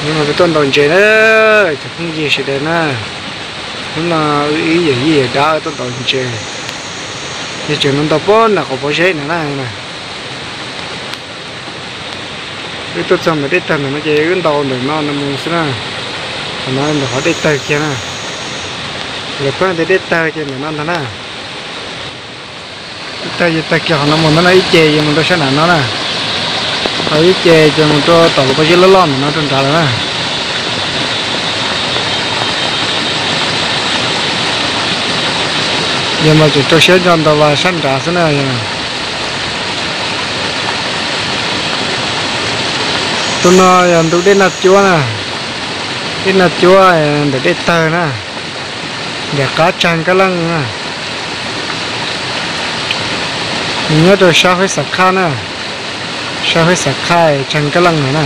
Hnub no peb tuaj ntaus ntses na, cov phooj ywg sawv daws na. Hnub no wb ib yawm yij yawm dab tuaj ntaus ntses. Yog tseem no ntaus pem nram qhov pob zeb no na. Wb tuaj txog ntawm dej tawg ntawm no ces wb ntaus ntawm no no mus xwb na. Qhov no ntawm qhov dej tawg kiag na. Lawv pheej tias dej tawg ces ntawm no ntag na. Dej tawg ces tawg kiag qhov no mus ntag na, ib ce ces mus rau sab nram no na. Ho ib ce ces mus rau tom lub pob zeb loj loj ntawm no rau nrad lawm na. Yog mas tseem rau siab nco ntau vas sab nrad xwb na. Tus no yog ntu dej Naj Cuab na, dej Naj Cuab ntawm dej tawg na, nram qab tsag Nkaj Leej na. Nws nyob rau sab Huab Xam Khaj na, sab Huab Xam Khaj tsag Nkaj Leej no na.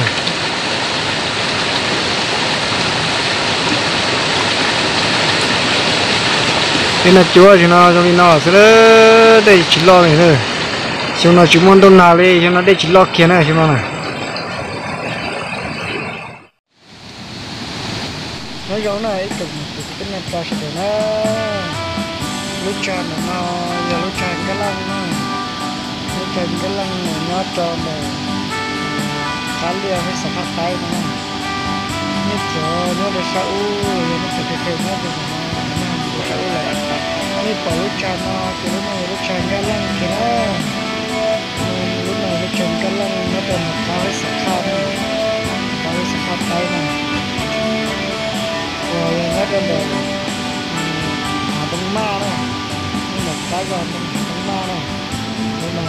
Dej Naj Cuab xyoo no zoo li no xwb, dej tsis loj li. Xyoo no tsis muaj ntuj nag li, xyoo no dej tsis loj kiag na xyoo no na. Nyob zoo na ib tsoom niam txiv kwv tij neej tsa sawv daws na. Lub tsag ntawm no yog lub tsag Nkaj Leej na. Lub tsag Nkaj Leej nyob rau ntawm qab liaj Huab Xam Khaj Taib no na. Nej cov nyob rau sab ub, yog nej cov phem phem nyob rau ntawm no, nej ho mus rau sab ub lawm, nej pom lub tsag no ces lub no yog lub tsag Nkaj Leej kiag na. Lub no lub tsag Nkaj Leej nyob rau ntawm qab Huab Xam Khaj, qab Huab Xam Khaj Taib na. Uas yog nyob rau ntawm Hav Ntoo Maj na, nyob ntawm qab zos Ntoo Maj na, lub no.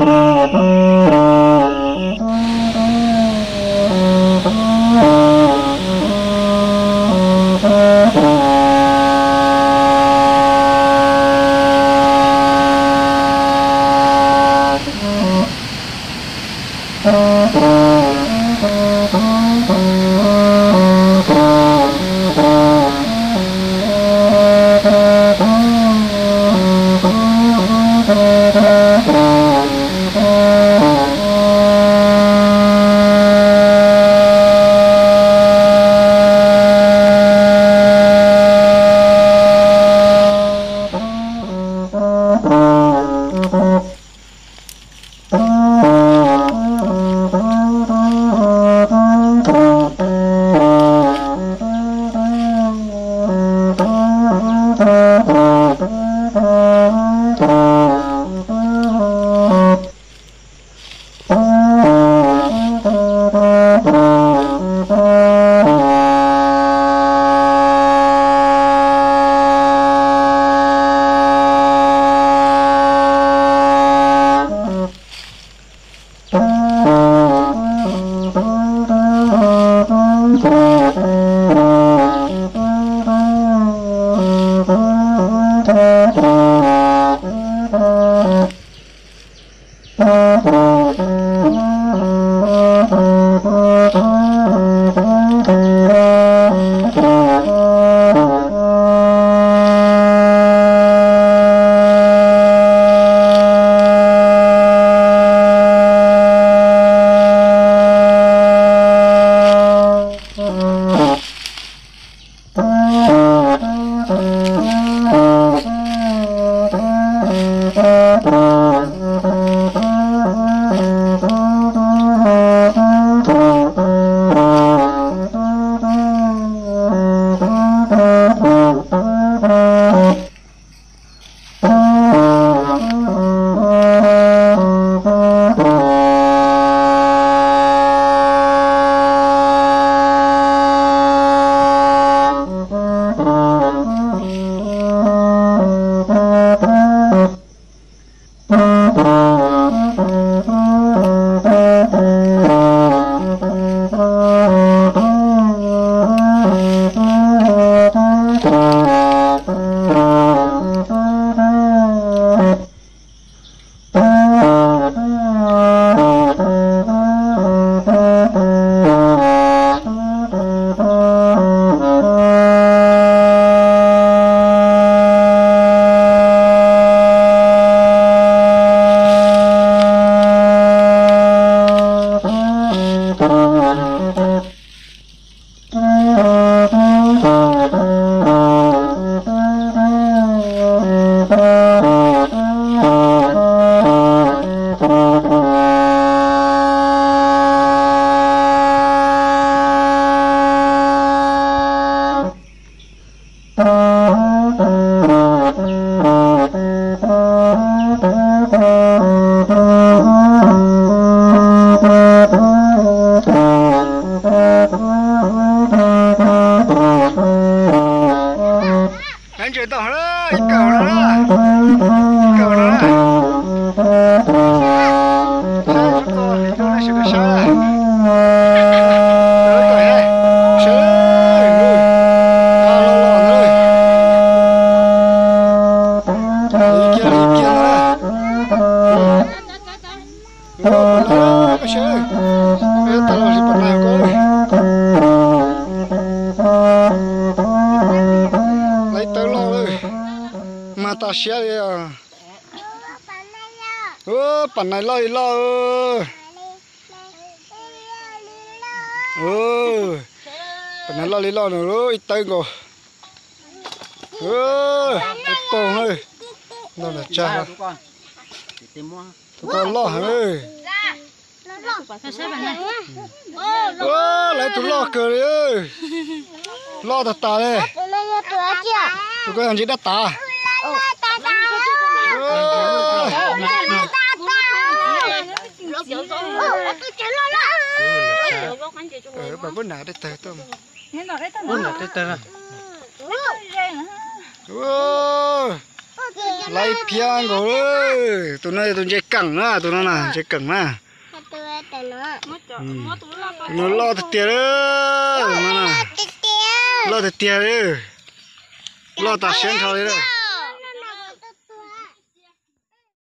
Nyob ntses tau na, ib kaum na, ib kaum na. Saib tus ko hliv rau nej sawv daws saib. Sawv daws, sawv daws, los los na. Hliv kiag, hliv kiag na. Peb tas los hliv pom nais ko. Lawv tawv loj lawm, mas tas siab li os. Pom nais loj li loj. Pom nais loj li loj no, ib tawb nkaus. Ib poog, loj nram tsag. Tus ko loj heev. Lawv tus loj kawg li. Loj tag tas li. Tus ko yog ntsis dab tas. Pab pub nram dej tawg tuaj. Pub nram dej tawg. Laib phiab nkaus. Tus no yog tus ntses keem na, tus no na ntses keem na. Tus no loj tiag tiag li. Loj tiag tiag li. Loj tas siab nrho li.